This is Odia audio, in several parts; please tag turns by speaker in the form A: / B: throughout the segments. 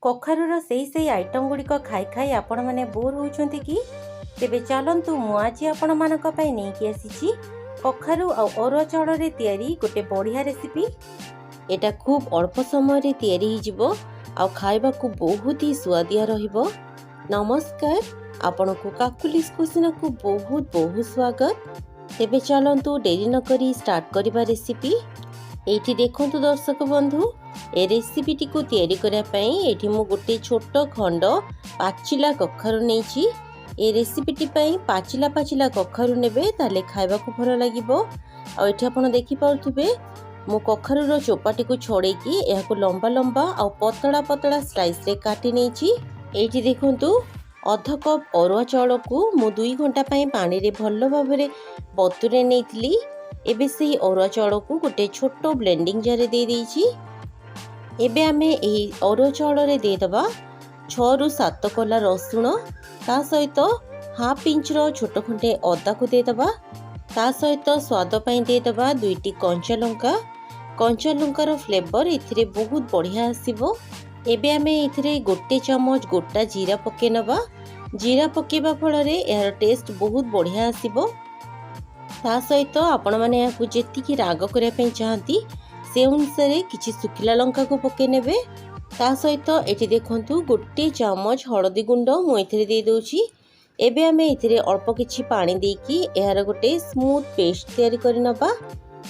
A: କଖାରୁର ସେଇ ସେଇ ଆଇଟମ୍ ଗୁଡ଼ିକ ଖାଇ ଖାଇ ଆପଣମାନେ ବୋର୍ ହେଉଛନ୍ତି କି? ତେବେ ଚାଲନ୍ତୁ, ମୁଁ ଆଜି ଆପଣମାନଙ୍କ ପାଇଁ ନେଇକି ଆସିଛି କଖାରୁ ଆଉ ଅରୁଆ ଚାଉଳରେ ତିଆରି ଗୋଟେ ବଢ଼ିଆ ରେସିପି। ଏଇଟା ଖୁବ୍ ଅଳ୍ପ ସମୟରେ ତିଆରି ହେଇଯିବ ଆଉ ଖାଇବାକୁ ବହୁତ ହି ସୁଆଦିଆ ରହିବ। ନମସ୍କାର, ଆପଣଙ୍କୁ କାକୁଲିସ୍ କୁସିନାକୁ ବହୁତ ବହୁତ ସ୍ୱାଗତ। ତେବେ ଚାଲନ୍ତୁ, ଡେରି ନକରି ଷ୍ଟାର୍ଟ କରିବା ରେସିପି। ଏଇଠି ଦେଖନ୍ତୁ ଦର୍ଶକ ବନ୍ଧୁ, ଏ ରେସିପିଟିକୁ ତିଆରି କରିବା ପାଇଁ ଏଇଠି ମୁଁ ଗୋଟେ ଛୋଟ ଖଣ୍ଡ ପାଚିଲା କଖାରୁ ନେଇଛି। ଏ ରେସିପିଟି ପାଇଁ ପାଚିଲା ପାଚିଲା କଖାରୁ ନେବେ, ତାହେଲେ ଖାଇବାକୁ ଭଲ ଲାଗିବ। ଆଉ ଏଠି ଆପଣ ଦେଖିପାରୁଥିବେ, ମୁଁ କଖାରୁର ଚୋପାଟିକୁ ଛଡ଼େଇକି ଏହାକୁ ଲମ୍ବା ଲମ୍ବା ଆଉ ପତଳା ପତଳା ସ୍ଲାଇସ୍ରେ କାଟି ନେଇଛି। ଏଇଠି ଦେଖନ୍ତୁ, 1/2 କପ୍ ଅରୁଆ ଚାଉଳକୁ ମୁଁ 2 ଘଣ୍ଟା ପାଇଁ ପାଣିରେ ଭଲ ଭାବରେ ବତୁରେଇ ନେଇଥିଲି। ଏବେ ସେହି ଅରୁଆ ଚାଉଳକୁ ଗୋଟେ ଛୋଟ ବ୍ଲେଣ୍ଡିଂ ଜାରରେ ଦେଇଦେଇଛି। ଏବେ ଆମେ ଏହି ଅରୁଆ ଚାଉଳରେ ଦେଇଦେବା 6ରୁ 7 କୋଲା ରସୁଣ, ତା ସହିତ ହାଫ୍ ଇଞ୍ଚର ଛୋଟ ଖଣ୍ଡେ ଅଦାକୁ ଦେଇଦେବା। ତା ସହିତ ସ୍ୱାଦ ପାଇଁ ଦେଇଦେବା ଦୁଇଟି କଞ୍ଚା ଲଙ୍କା। କଞ୍ଚା ଲଙ୍କାର ଫ୍ଲେଭର ଏଥିରେ ବହୁତ ବଢ଼ିଆ ଆସିବ। ଏବେ ଆମେ ଏଥିରେ ଗୋଟେ ଚାମଚ ଗୋଟା ଜିରା ପକାଇ ନେବା। ଜିରା ପକାଇବା ଫଳରେ ଏହାର ଟେଷ୍ଟ ବହୁତ ବଢ଼ିଆ ଆସିବ। ତା ସହିତ ଆପଣମାନେ ଏହାକୁ ଯେତିକି ରାଗ କରିବା ପାଇଁ ଚାହାନ୍ତି, ସେ ଅନୁସାରେ କିଛି ଶୁଖିଲା ଲଙ୍କାକୁ ପକାଇ ନେବେ। ତା ସହିତ ଏଠି ଦେଖନ୍ତୁ, ଗୋଟେ ଚାମଚ ହଳଦୀ ଗୁଣ୍ଡ ମୁଁ ଏଥିରେ ଦେଇଦେଉଛି। ଏବେ ଆମେ ଏଥିରେ ଅଳ୍ପ କିଛି ପାଣି ଦେଇକି ଏହାର ଗୋଟେ ସ୍ମୁଥ୍ ପେଷ୍ଟ ତିଆରି କରି ନେବା।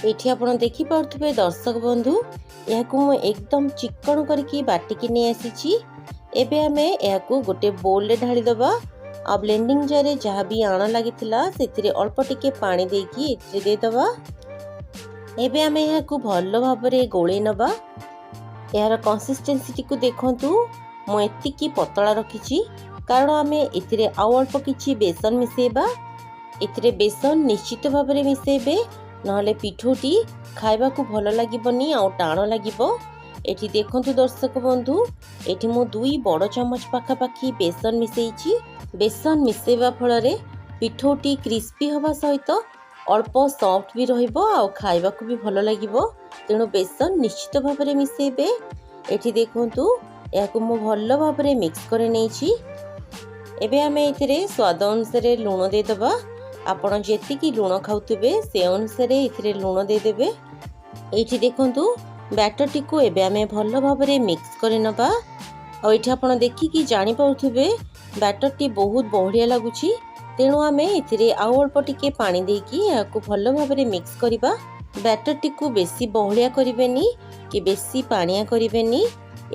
A: ଏଠି ଆପଣ ଦେଖିପାରୁଥିବେ ଦର୍ଶକ ବନ୍ଧୁ, ଏହାକୁ ମୁଁ ଏକଦମ ଚିକ୍କଣ କରିକି ବାଟିକି ନେଇ ଆସିଛି। ଏବେ ଆମେ ଏହାକୁ ଗୋଟେ ବୋଲରେ ଢାଳିଦେବା ଆଉ ବ୍ଲେଣ୍ଡିଂ ଜାରରେ ଯାହା ବି ଆଣ ଲାଗିଥିଲା, ସେଥିରେ ଅଳ୍ପ ଟିକେ ପାଣି ଦେଇକି ଏଥିରେ ଦେଇଦେବା। ଏବେ ଆମେ ଏହାକୁ ଭଲ ଭାବରେ ଗୋଳେଇ ନେବା। ଏହାର କନସିଷ୍ଟେନ୍ସିଟିକୁ ଦେଖନ୍ତୁ, ମୁଁ ଏତିକି ପତଳା ରଖିଛି, କାରଣ ଆମେ ଏଥିରେ ଆଉ ଅଳ୍ପ କିଛି ବେସନ ମିଶାଇବା। ଏଥିରେ ବେସନ ନିଶ୍ଚିତ ଭାବରେ ମିଶାଇବେ, ନହେଲେ ପିଠଉଟି ଖାଇବାକୁ ଭଲ ଲାଗିବନି ଆଉ ଟାଣ ଲାଗିବ। ଏଠି ଦେଖନ୍ତୁ ଦର୍ଶକ ବନ୍ଧୁ, ଏଠି ମୁଁ 2 ବଡ଼ ଚାମଚ ପାଖାପାଖି ବେସନ ମିଶାଇଛି। ବେସନ ମିଶାଇବା ଫଳରେ ପିଠଉଟି କ୍ରିସ୍ପି ହେବା ସହିତ ଅଳ୍ପ ସଫ୍ଟ ବି ରହିବ ଆଉ ଖାଇବାକୁ ବି ଭଲ ଲାଗିବ। ତେଣୁ ବେସନ ନିଶ୍ଚିତ ଭାବରେ ମିଶାଇବେ। ଏଠି ଦେଖନ୍ତୁ, ଏହାକୁ ମୁଁ ଭଲ ଭାବରେ ମିକ୍ସ କରି ନେଇଛି। ଏବେ ଆମେ ଏଥିରେ ସ୍ୱାଦ ଅନୁସାରେ ଲୁଣ ଦେଇଦେବା। ଆପଣ ଯେତିକି ଲୁଣ ଖାଉଥିବେ, ସେ ଅନୁସାରେ ଏଥିରେ ଲୁଣ ଦେଇଦେବେ। ଏଇଠି ଦେଖନ୍ତୁ, ବ୍ୟାଟରଟିକୁ ଏବେ ଆମେ ଭଲ ଭାବରେ ମିକ୍ସ କରି ନେବା। ଆଉ ଏଠି ଆପଣ ଦେଖିକି ଜାଣିପାରୁଥିବେ, ବ୍ୟାଟରଟି ବହୁତ ବଢ଼ିଆ ଲାଗୁଛି। ତେଣୁ ଆମେ ଏଥିରେ ଆଉ ଅଳ୍ପ ଟିକେ ପାଣି ଦେଇକି ଏହାକୁ ଭଲ ଭାବରେ ମିକ୍ସ କରିବା। ବ୍ୟାଟରଟିକୁ ବେଶୀ ବହଳିଆ କରିବେନି କି ବେଶୀ ପାଣିଆ କରିବେନି।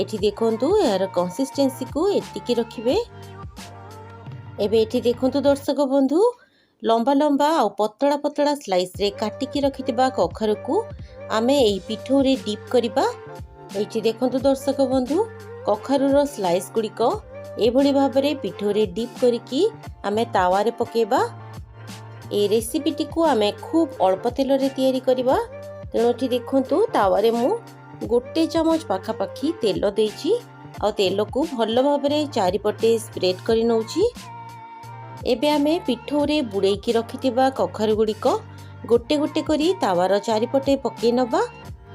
A: ଏଠି ଦେଖନ୍ତୁ, ଏହାର କନସିଷ୍ଟେନ୍ସିକୁ ଏତିକି ରଖିବେ। ଏବେ ଏଠି ଦେଖନ୍ତୁ ଦର୍ଶକ ବନ୍ଧୁ, ଲମ୍ବା ଲମ୍ବା ଆଉ ପତଳା ପତଳା ସ୍ଲାଇସ୍ରେ କାଟିକି ରଖିଥିବା କଖାରୁକୁ ଆମେ ଏହି ପିଠଉରେ ଡିପ୍ କରିବା। ଏଇଠି ଦେଖନ୍ତୁ ଦର୍ଶକ ବନ୍ଧୁ, କଖାରୁର ସ୍ଲାଇସ୍ ଗୁଡ଼ିକ ଏଭଳି ଭାବରେ ପିଠଉରେ ଡିପ୍ କରିକି ଆମେ ତାୱାରେ ପକାଇବା। ଏହି ରେସିପିଟିକୁ ଆମେ ଖୁବ୍ ଅଳ୍ପ ତେଲରେ ତିଆରି କରିବା। ତେଣୁ ଏଠି ଦେଖନ୍ତୁ, ତାୱାରେ ମୁଁ ଗୋଟେ ଚାମଚ ପାଖାପାଖି ତେଲ ଦେଇଛି ଆଉ ତେଲକୁ ଭଲ ଭାବରେ ଚାରିପଟେ ସ୍ପ୍ରେଡ୍ କରି ନେଉଛି। ଏବେ ଆମେ ପିଠଉରେ ବୁଡ଼େଇକି ରଖିଥିବା କଖାରୁ ଗୁଡ଼ିକ ଗୋଟେ ଗୋଟେ କରି ତାୱାର ଚାରିପଟେ ପକାଇ ନେବା।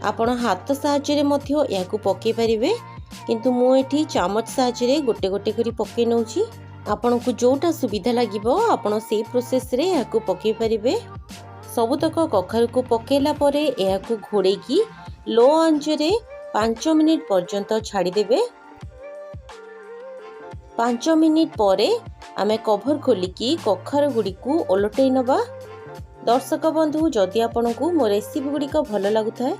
A: ଆପଣ ହାତ ସାହାଯ୍ୟରେ ମଧ୍ୟ ଏହାକୁ ପକାଇ ପାରିବେ, କିନ୍ତୁ ମୁଁ ଏଠି ଚାମଚ ସାହାଯ୍ୟରେ ଗୋଟେ ଗୋଟେ କରି ପକାଇ ନେଉଛି। ଆପଣଙ୍କୁ ଯେଉଁଟା ସୁବିଧା ଲାଗିବ, ଆପଣ ସେଇ ପ୍ରୋସେସ୍ରେ ଏହାକୁ ପକାଇ ପାରିବେ। ସବୁତକ କଖାରୁକୁ ପକାଇଲା ପରେ ଏହାକୁ ଘୋଡ଼େଇକି ଲୋ ଆଞ୍ଚରେ 5 ମିନିଟ୍ ପର୍ଯ୍ୟନ୍ତ ଛାଡ଼ିଦେବେ। 5 ମିନିଟ୍ ପରେ ଆମେ କଭର ଖୋଲିକି କଖାରୁ ଗୁଡ଼ିକୁ ଓଲଟେଇ ନେବା। ଦର୍ଶକ ବନ୍ଧୁ, ଯଦି ଆପଣଙ୍କୁ ମୋ ରେସିପି ଗୁଡ଼ିକ ଭଲ ଲାଗୁଥାଏ,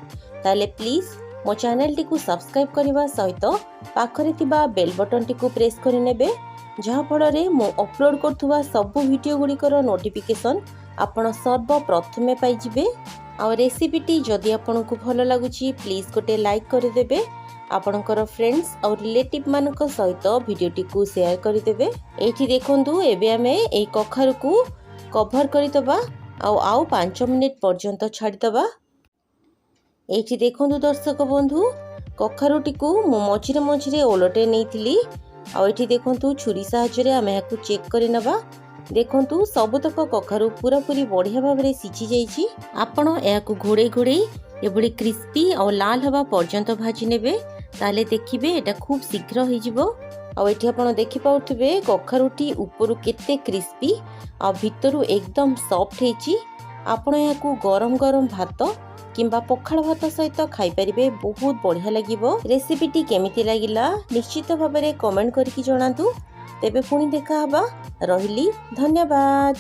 A: ତାହେଲେ ପ୍ଲିଜ୍ ମୋ ଚ୍ୟାନେଲଟିକୁ ସବସ୍କ୍ରାଇବ୍ କରିବା ସହିତ ପାଖରେ ଥିବା ବେଲ୍ ବଟନ୍ଟିକୁ ପ୍ରେସ୍ କରିନେବେ, ଯାହାଫଳରେ ମୁଁ ଅପଲୋଡ଼ କରୁଥିବା ସବୁ ଭିଡ଼ିଓ ଗୁଡ଼ିକର ନୋଟିଫିକେସନ୍ ଆପଣ ସର୍ବପ୍ରଥମେ ପାଇଯିବେ। ଆଉ ରେସିପିଟି ଯଦି ଆପଣଙ୍କୁ ଭଲ ଲାଗୁଛି, ପ୍ଲିଜ୍ ଗୋଟେ ଲାଇକ୍ କରିଦେବେ। ଆପଣଙ୍କର ଫ୍ରେଣ୍ଡସ୍ ଆଉ ରିଲେଟିଭ୍ ମାନଙ୍କ ସହିତ ଭିଡ଼ିଓଟିକୁ ସେୟାର କରିଦେବେ। ଏଇଠି ଦେଖନ୍ତୁ, ଏବେ ଆମେ ଏଇ କଖାରୁକୁ କଭର କରିଦେବା ଆଉ ଆଉ 5 ମିନିଟ୍ ପର୍ଯ୍ୟନ୍ତ ଛାଡ଼ିଦେବା। ଏଇଠି ଦେଖନ୍ତୁ ଦର୍ଶକ ବନ୍ଧୁ, କଖାରୁଟିକୁ ମୁଁ ମଝିରେ ମଝିରେ ଓଲଟେଇ ନେଇଥିଲି। ଆଉ ଏଠି ଦେଖନ୍ତୁ, ଛୁରୀ ସାହାଯ୍ୟରେ ଆମେ ଏହାକୁ ଚେକ୍ କରିନେବା। ଦେଖନ୍ତୁ, ସବୁତକ କଖାରୁ ପୁରାପୁରି ବଢ଼ିଆ ଭାବରେ ସିଝି ଯାଇଛି। ଆପଣ ଏହାକୁ ଘୋଡ଼େଇ ଘୋଡ଼େଇ ଏଭଳି କ୍ରିସ୍ପି ଆଉ ଲାଲ ହେବା ପର୍ଯ୍ୟନ୍ତ ଭାଜି ନେବେ। ତାହେଲେ ଦେଖିବେ ଏଇଟା ଖୁବ୍ ଶୀଘ୍ର ହେଇଯିବ। ଆଉ ଏଠି ଆପଣ ଦେଖିପାରୁଥିବେ, କଖାରୁଟି ଉପରୁ କେତେ କ୍ରିସ୍ପି ଆଉ ଭିତରୁ ଏକଦମ ସଫ୍ଟ ହେଇଛି। ଆପଣ ଏହାକୁ ଗରମ ଗରମ ଭାତ କିମ୍ବା ପଖାଳ ଭାତ ସହିତ ଖାଇପାରିବେ, ବହୁତ ବଢ଼ିଆ ଲାଗିବ। ରେସିପିଟି କେମିତି ଲାଗିଲା, ନିଶ୍ଚିତ ଭାବରେ କମେଣ୍ଟ କରିକି ଜଣାନ୍ତୁ। ତେବେ ପୁଣି ଦେଖା ହେବା, ରହିଲି, ଧନ୍ୟବାଦ।